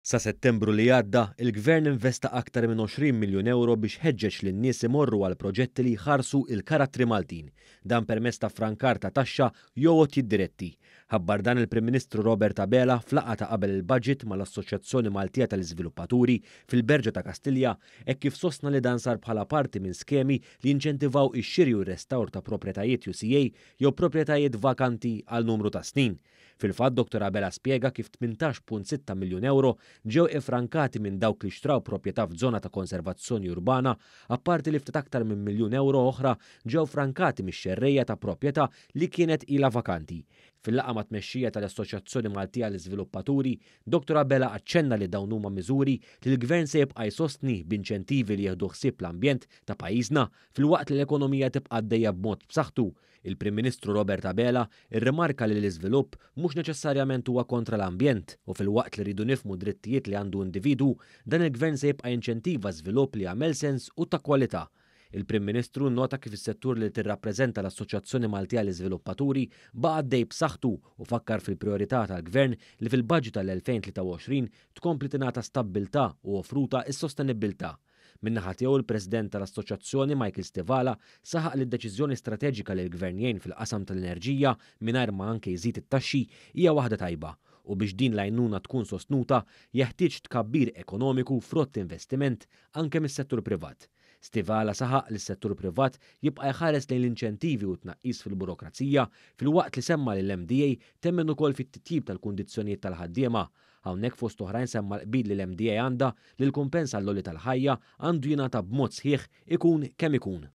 Sa Settembru li għadda, il-Gvern investa aktar minn 20 miljun ewro biex ħeġġeġ lin-nies imorru għal proġetti li jħarsu il-karattri Maltin. Dan permezz ta' frankar ta' taxxa jew għotjiet diretti. Ħabbar dan il-Prim Ministru Robert Abela f'laqgħa ta' qabel il-budget mal-Assoċjazzjoni Maltija tal-Iżviluppaturi fil-Berġa ta' Kastilja, hekk kif sostna li dan sar bħala parti minn skemi li jinċentivaw ix-xiri u r-restawr ta' proprjetajiet UCA jew proprjetajiet vakanti għal numru ta' snin. Fil-fatt, Dr Abela spjega kif 18.6 miljun ewro ġew ifrankati minn dawk li xtraw proprjetà f'żona ta' konservazzjoni urbana, apparti li ftit aktar minn miljun ewro oħra ġew frankati mix-xerrejja ta' proprjetà li kienet ilha vakanti. Fil-laqgħa mat-tmexxija tal-Assoċjazzjoni Maltija l-Iżviluppaturi, Dr Abela aċċenna li dawn huma miżuri li l-Gvern se jibqa' jsostni b'inċentivi li jieħdu ħsieb l-ambjent ta' pajjiżna filwaqt li l-ekonomija tibqa' għaddejja b'mod b'saħħtu. Il-Prim Ministru Robert Abela rrimarka li l-iżvilupp mhux neċessarjament huwa kontra l-ambjent u filwaqt li rridu nifhmu drittijiet li għandu individwu, dan il-Gvern se jibqa' jinċentiva żvilupp li jagħmel sens u ta' kwalità. Il-Prim Ministru nnota kif is-settur li tirrappreżenta l-Assoċjazzjoni Maltija l-Iżviluppaturi baqa' għaddej b'saħħtu u fakkar fil-prijorità tal-Gvern li fil-budget tal-2023 tkompli tingħata stabbiltà u offruta s-sostenibbiltà. Min-naħa tiegħu, il-President tal-Assoċjazzjoni Michael Stivala saħaq li d-deċiżjoni strateġika li l-Gvern jgħin fil-qasam tal-enerġija mingħajr ma anke jżid it-taxxi hija waħda tajba u biex din l-għajnuna tkun sostnuta jeħtieġ tkabbir ekonomiku frott investiment anke mis-settur privat. Stivala saħaq li s-settur privat jibqa' jħares lejn l-inċentivi u tnaqqis fil-burokrazija, filwaqt li semma li l-MDA temmen ukoll fit-titjib tal-kundizzjonijiet tal-ħaddiema. Hawnhekk, fost oħrajn, semma l-qbil li l-MDA għandha li l-kumpens għall-għoli tal-ħajja għandu jingħata b'mod sħiħ, ikun kemm ikun.